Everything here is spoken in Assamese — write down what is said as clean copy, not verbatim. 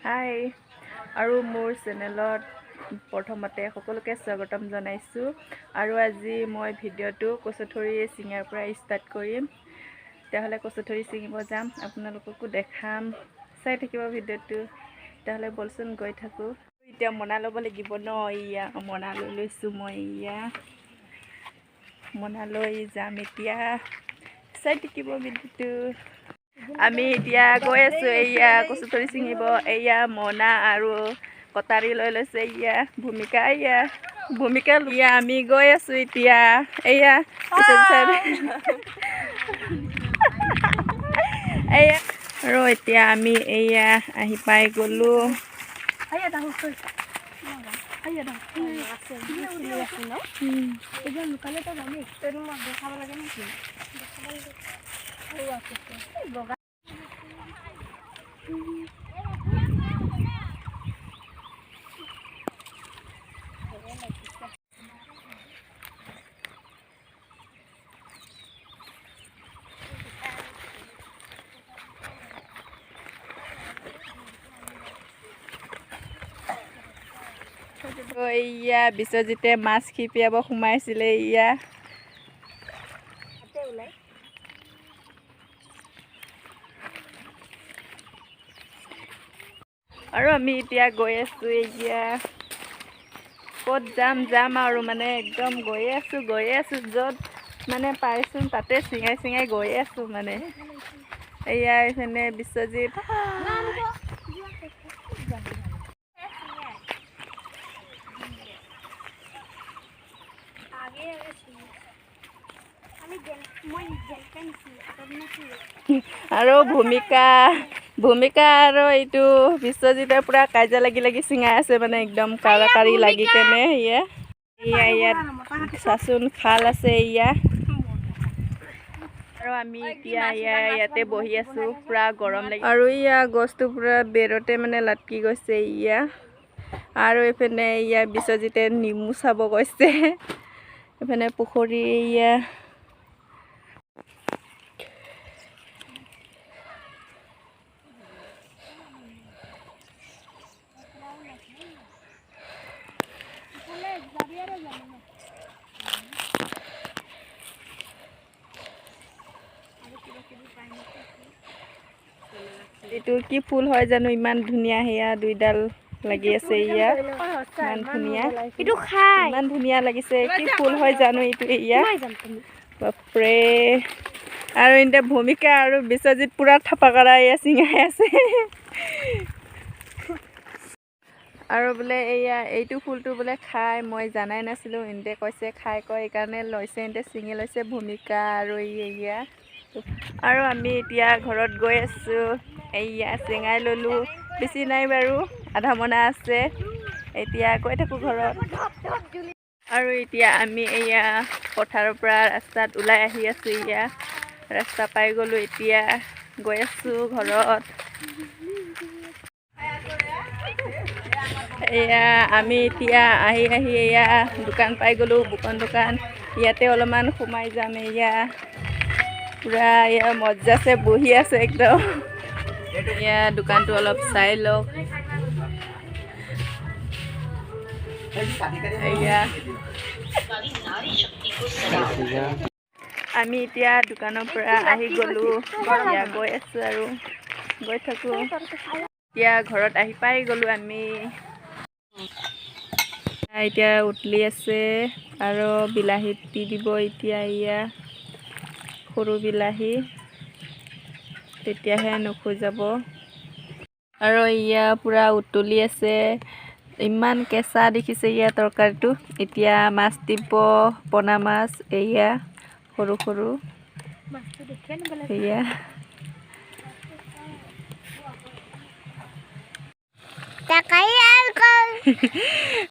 হাই, আৰু মোৰ চেনেলত প্ৰথমতে সকলোকে স্বাগতম জনাইছোঁ। আৰু আজি মই ভিডিঅ'টো কচুথৰি ছিঙাৰ পৰা ষ্টাৰ্ট কৰিম। তেতিয়াহ'লে কচুথৰি ছিঙিব যাম, আপোনালোককো দেখাম, চাই থাকিব ভিডিঅ'টো। তেতিয়াহ'লে ব'লচোন গৈ থাকোঁ। এতিয়া মোনা ল'ব লাগিব ন, এয়া মোনা লৈ লৈছোঁ মই, এয়া মোনা লৈ যাম এতিয়া। চাই থাকিব ভিডিঅ'টো। আমি এতিয়া গৈ আছোঁ এয়া কচুথৰি ছিঙিব। এয়া মোনা আৰু কটাৰী লৈ লৈছে। এয়া ভূমিকা, এয়া ভূমিকা। এয়া আমি গৈ আছোঁ এতিয়া। এয়া এয়া আৰু এতিয়া আমি এয়া আহি পাই গ'লোঁ। এয়া বিশ্বজিতে মাছ খিপিয়াব সোমাইছিলে এয়া। আৰু আমি এতিয়া গৈ আছোঁ। এতিয়া ক'ত যাম যাম আৰু মানে একদম গৈয়ে আছোঁ, গৈয়ে আছোঁ, য'ত মানে পাইছোঁ তাতে ছিঙাই ছিঙাই গৈয়ে আছোঁ মানে। এয়া এইফালে বিশ্বজিৎ। আৰু ভূমিকা, ভূমিকা আৰু এইটো বিশ্বজিতে পুৰা কাজিয়া লাগি লাগি চিঙাই আছে, মানে একদম কাৰা কাৰি লাগি কেনে। এয়া এয়া ইয়াত চাচোন, খাল আছে এয়া। আৰু আমি এতিয়া এয়া ইয়াতে বহি আছোঁ, পুৰা গৰম লাগি। আৰু ইয়া গছটো পুৰা বেৰতে মানে লাটকি গৈছে ইয়া। আৰু এইপিনে ইয়া বিশ্বজিতে নেমু চাব গৈছে। এইপিনে পুখুৰী ইয়া। এইটো কি ফুল হয় জানো, ইমান ধুনীয়া। সেয়া দুইডাল লাগি আছে ইয়া, ইমান ধুনীয়া। এইটো খাই ইমান ধুনীয়া লাগিছে। কি ফুল হয় জানো এইটো ইয়া, বাপৰে। আৰু এতিয়া ভূমিকা আৰু বিশ্বজিৎ পুৰা থাপাকাৰা এয়া চিঙাই আছে। আৰু বোলে এয়া এইটো ফুলটো বোলে খাই, মই জানাই নাছিলোঁ। এন্তে কৈছে খাই কয়, সেইকাৰণে লৈছে, এন্তে ছিঙি লৈছে ভূমিকা আৰু এয়া। আৰু আমি এতিয়া ঘৰত গৈ আছোঁ। এয়া চিঙাই ল'লোঁ, বেছি নাই বাৰু, আধা মোনা আছে। এতিয়া গৈ থাকোঁ ঘৰত। আৰু এতিয়া আমি এয়া পথাৰৰ পৰা ৰাস্তাত ওলাই আহি আছোঁ। এয়া ৰাস্তা পাই গ'লোঁ, এতিয়া গৈ আছোঁ ঘৰত। এয়া আমি এতিয়া আহি আহি এয়া দোকান পাই গ'লোঁ, বুকন দোকান। ইয়াতে অলপমান সোমাই যাম। এয়া পুৰা এয়া মজাছে বহি আছে একদম। এয়া দোকানটো অলপ চাই লওক। এয়া আমি এতিয়া দোকানৰ পৰা আহি গ'লোঁ, এতিয়া গৈ আছোঁ আৰু গৈ থাকোঁ। এতিয়া ঘৰত আহি পাই গ'লোঁ আমি। এতিয়া উতলি আছে আৰু বিলাহীত দি দিব এতিয়া। এয়া সৰু বিলাহী, তেতিয়াহে নোখোজাব। আৰু এয়া পুৰা উতলি আছে, ইমান কেঁচা দেখিছে ইয়াৰ তৰকাৰীটো। এতিয়া মাছ দিব, পোনা মাছ, এয়া সৰু সৰু এয়া।